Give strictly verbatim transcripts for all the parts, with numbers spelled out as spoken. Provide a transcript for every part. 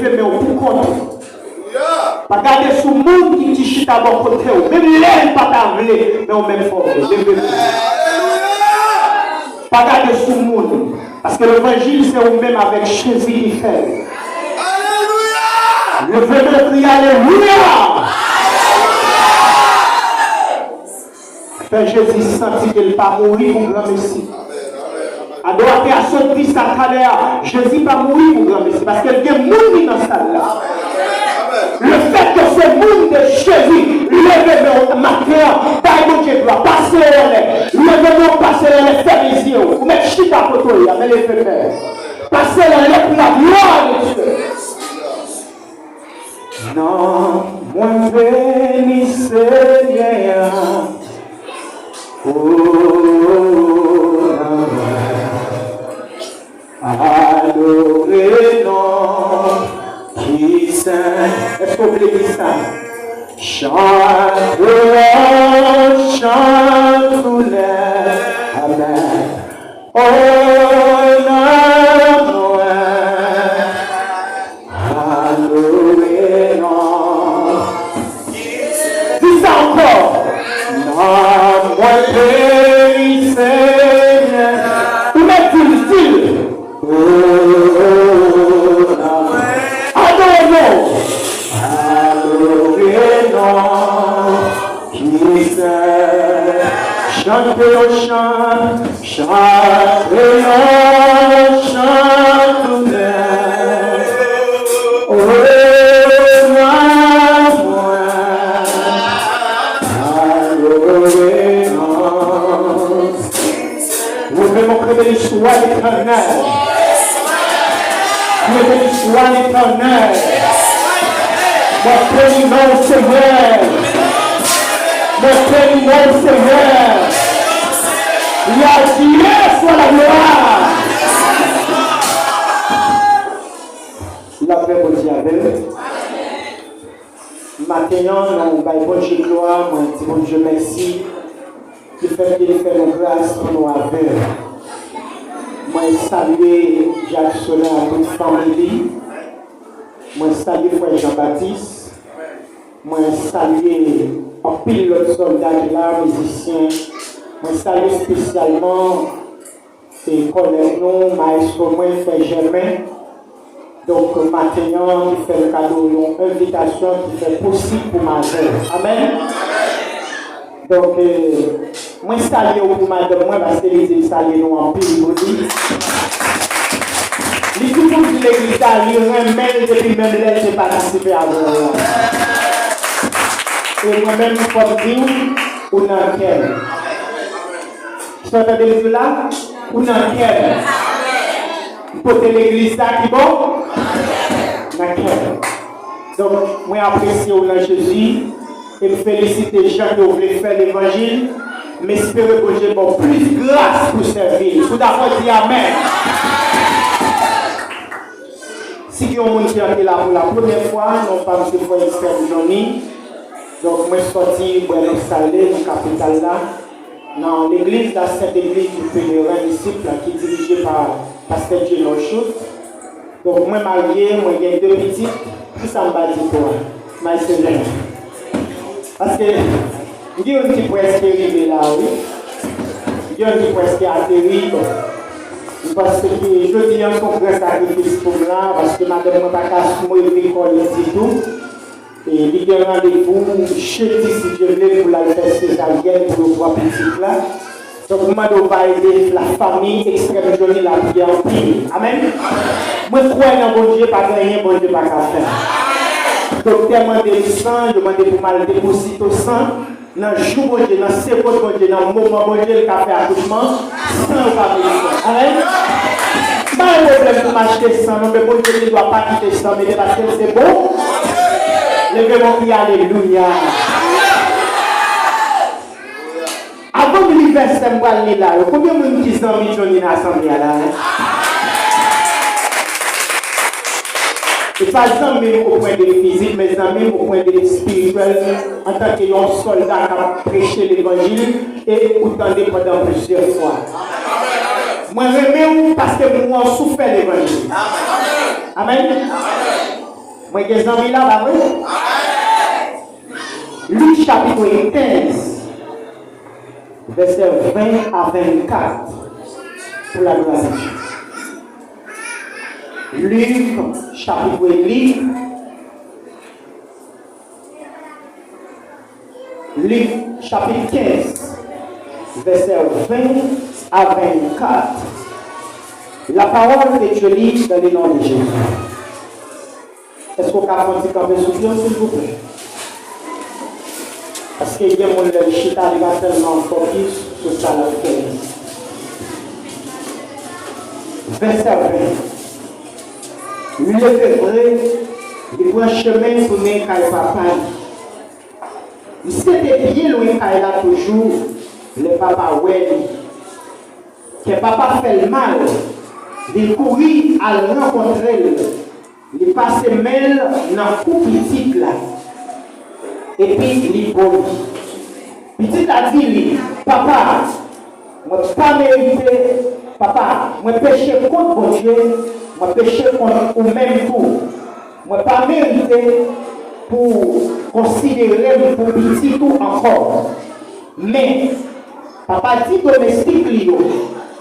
Leve men w pou kont ou. Pa gade sou moun ki, ki chita bò kote w. Menm lè l pa ta vle, men ou menm fò w vle. Leve men w. Pa gade sou moun. Paske levanjil se ou menm avèk Jezi ki fè l. Leve men w, kriye alelouya! Fè Jezi santi ke l pa mouri pou granmesi. Adoratè a sot di sa talè a, Jezi pa mouri pou granmesi, paske l gen moun li nan sal la. Lefètke se moun de Jezi, leve men w maten an, bay Bondye glwa, pase w anlè, leve men w, pase w anlè, fèmen zye w, ou mèt chita kote w ye a, men leve men w. Pase w anlè pou la glwa de Dye. Nanm mwen beni Senyè a. O, nanm mwen adore non ki sen. Èske w vle di sa? Chante yon chan tou nèf. Amèn. O, nanm mwen adore non. Di sa ankò. Nanm mwen beni Senyè. Ou mèt di l, di l. O, nanm mwen adore non. Adore non. Ki sen, chante yon chan, chante yon chan tou nèf. O, nanm mwen adore non. Leve men w, criez béni soit l'Éternel. Criez béni soit l'Éternel. Mwen beni non w, Senyè. Mwen beni non w, Senyè. Et à Dieu soit la gloire. Lapè Bondye avè w. Maten an, nou bay Bondye glwa, mwen di Bondye mèsi. Ki fè ke l fè nou gras pou nou avè l. Mwen salye Jackson ak tout fanmi li. Mwen salye frè Jean Baptiste. Mwen salye anpil lòt sòlda ki la, mizisyen. Mwen salye espesyalman e kòlèg nou, maestro mwen, frè Jèmen. Donk, maten an, li fè m kado yon envitasyon ki fè posib pou m avè l. Amèn. Donk, e, mwen salye w pou madanm mwen, paske li di l salye nou anpil pou li. Li di pou di legliz la, li renmen l depi menm lè l te patisipe avè nou an. E mwen menm, fò m di w, ou nan kè m. Sa w tande m di w la? Ou nan kè m. M pote legliz sa ki bò? Nan kè m. Donk, mwen apresye w nan Jezi. E m felisite jan ke w vle fè levanjil. M espere Bondye ba w plis gras pou sèvi l. Si w dakò, di amèn. Si gen yon moun ki antre la pou la premyè fwa, non pa m se frè Extrême Johnny. Donk, mwen sòti Buenos Aires, nan kapital la, nan legliz la, Sent Egliz di Pelerin Disip la, ki dirije pa pastè Djenor Schultz. Donk, mwen marye, mwen gen de pitit. Kisa m pa di pou a? May Senyè. Paske m gen youn ki prèske rive la, wi. M gen youn ki prèske ateri. Bon. M panse ke jodi a se yon gran sakrifis pou m la, paske madanm mwen pa ka leve kò li ditou. E li gen randevou jedi, si Dye vle, pou l al fè sezaryèn pou yo pran pitit la. Donk, m mande w pa ede la fanmi Extrême Johnny lapriyè anpil. Amèn. Mwen kwè nan Bondye, pa gen anyen Bondye pa ka fè. Doktè mande m san, yo mande pou m al depozito san. Nan jou Bondye, nan segonn Bondye, nan moman Bondye, l ka fè akouchman san yo pa bezwen. Amèn. M pa gen pwoblèm pou m achte san, non, men Bondye gendwa pa kite san mete, paske l se bon. Leve men w, kriye alelouya. Avan m li vèsè m pral li la yo, konbyen moun ki zanmi Johnny nan asanble a la? E pa zanmi m o pwen de fizik, men zanmi m o pwen de espirityèl, antanke yon sòlda k ap preche levanjil e ou tande pandan plizyè fwa. Mwen renmen w paske m wè w soufè levanjil. Amèn. Mwen gen zanmi la, pa vre? Lik chapit kenz, vèsè ven a vennkat, pou ladorasyon. Lik, chapit, Lik, Lik, chapit kenz, vèsè ven a vennkat. La parole de Dieu lit dans le nom de Jésus. Èske w ka fè yon ti kanpe sou pye w, silvouplè? Paske gen moun, lè l chita, li pa tèlman fokis sou sa l ap fè. Vèsè ven. Li leve vre, li pran chemen tounen kay papa l. Misye te byen lwen kay la toujou, lè papa wè li. Kè papa fè l mal, li kouri al rankontre l. Li pase men l nan kou pitit la, epi li bo li. Pitit la di li, "Papa, mwen pa merite, papa, mwen peche kont Bondye, mwen peche kont ou menm tou. Mwen pa merite pou w konsidere m pou pitit ou ankò." Men, papa di domestik li yo,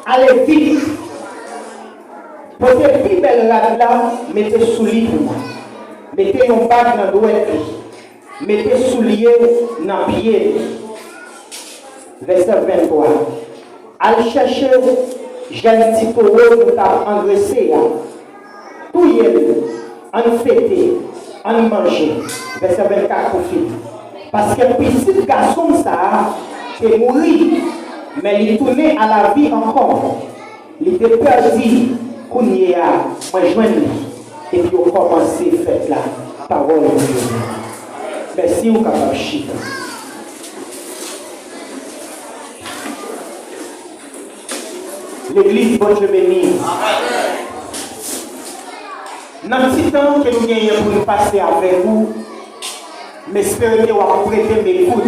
"Ale vit, pote pi bèl rad la, mete sou li pou mwen. Mete yon bag nan dwèt li, mete soulye nan pye li." Vèsè venntwa. Al chèche jèn ti towo nou t ap angrese a. Touye l, ann fete, ann manje. Vèsè vennkat pou fini. Paske pitit gason m sa a te mouri, men li tounen a lavi ankò. Li te pèdi, kounye a, mwen jwenn li. Epi yo kòmanse fèt la. Pawòl Bondye. Mèsi, ou kapab chita. Legliz, Bondye beni. Nan ti tan ke nou genyen pou nou pase avèk ou, m espere ke w ap prete m ekout.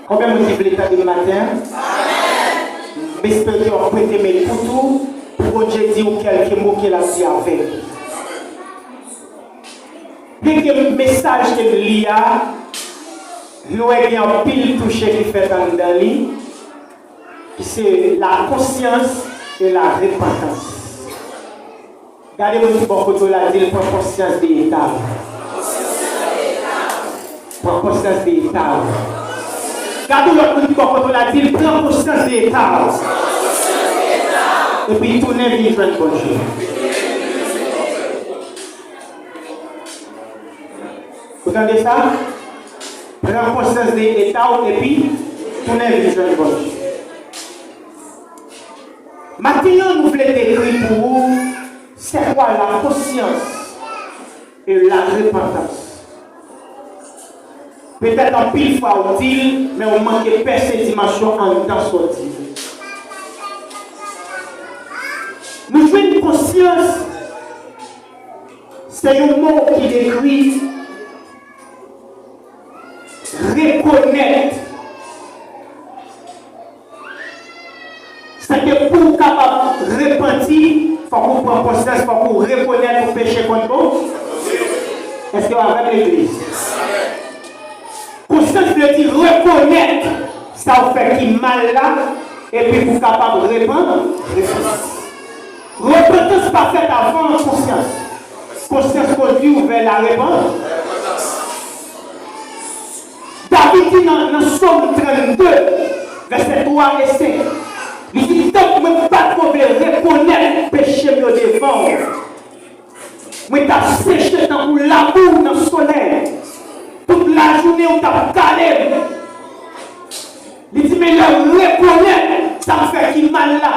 Konbyen moun ki vle tande m maten an? M espere ke w ap prete m ekout ou, pou Bondye di w kèlke mo ke l ap di avèk ou. Byenke mesaj ke n li a, nou wè gen anpil touche ki fèt anndan li, ki se la conscience et la repentance. Gade moun ki bò kote w la, di l, "Pran konsyans de eta w." Pran konsyans de eta w. Gade yon lòt moun ki bò kote w la, di l, "Pran konsyans de eta w." Epi tounen vin jwenn Bondye. Ou tande sa? Pran konsyans de eta w epi tounen vin jwenn Bondye. Maten an, nou vle dekri pou ou c'est quoi la conscience et la repentance. Petèt anpil fwa ou di l, men ou manke pèse dimansyon anndan sa w di. Nou jwenn konsyans, se yon mo ki dekri rekonèt. Sèke pou w kapab repanti, fòk ou pran konsyans, fòk ou rekonèt ou peche kont Bondye. Èske w avè m, legliz? Konsyans vle di rekonèt sa w fè ki mal la, epi pou w kapab repan-, repanti. Repantans pa fèt avan konsyans. Konsyans kondui w vè larepan-, David di nan, nan Sòm trannde, vèsè twa e senk, li di, "Tank mwen pa t ko vle rekonèt peche m yo devan w, mwen t ap seche tankou labou nan solèy. Tout lajounen, ou t ap kale m." Li di, "Men lè m rekonèt sa m fè ki mal la,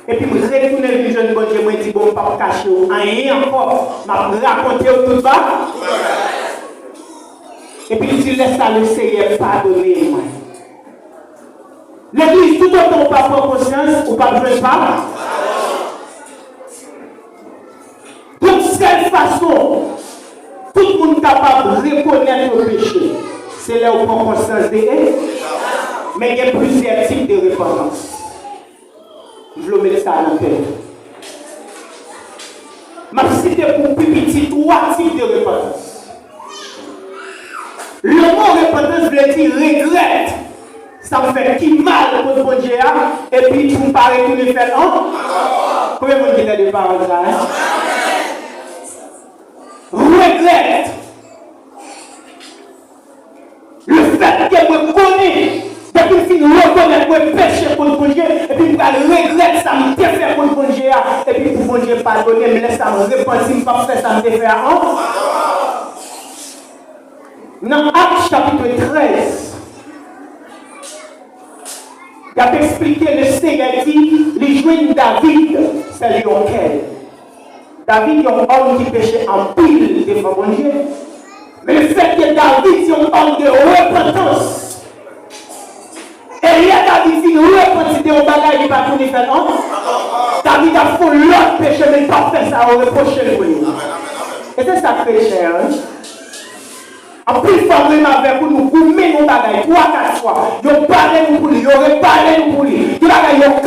epi m retounen vin jwenn Bondye, mwen di, 'Bon, m p ap kache w anyen ankò, m ap rakonte w tout ba-, epi li di, 'Lè sa, Lesenyè padone mwen.'" Legliz, toutotan ou pa pran konsyans, ou p ap jwenn pa. Donk, sèl fason tout moun kapab rekonèt yo peche, se lè ou pran konsyans de e. Men gen plizyè tip de repantans. M vle w met sa nan tèt ou. M ap site pou pi piti twa tip de repantans. Le mo repantans vle di regrèt sa m fè ki mal kont Bondye a, epi pou m pa retounen fè l ankò. Konbyen moun ki tande pawòl sa a? Regrèt. Lefètke mwen konnen, depi m fin rekonèt mwen peche kont Bondye, epi m pral regrèt sa m te fè kont Bondye a, epi pou Bondye padone m, lè sa m repanti, m p ap fè sa m te fè a ankò. Nan Ak chapit trèz, y ap eksplike, Lesenyè di li jwenn David fè l yon kèl. David yon òm ki peche anpil devan Bondye. Men lefètke David se yon òm de repantans, e lè David fin repanti de yon bagay, li pa tounen fè l ankò. David ap fè yon lòt peche, men li p ap fè sa yo repwoche l pou li. E se sa kretyen an, wi. Anpil fwa, menm avèk ou, nou goumen yon bagay twa, kat fwa. Yo pale nou pou li, yo repale nou pou li. Gen bagay yo ka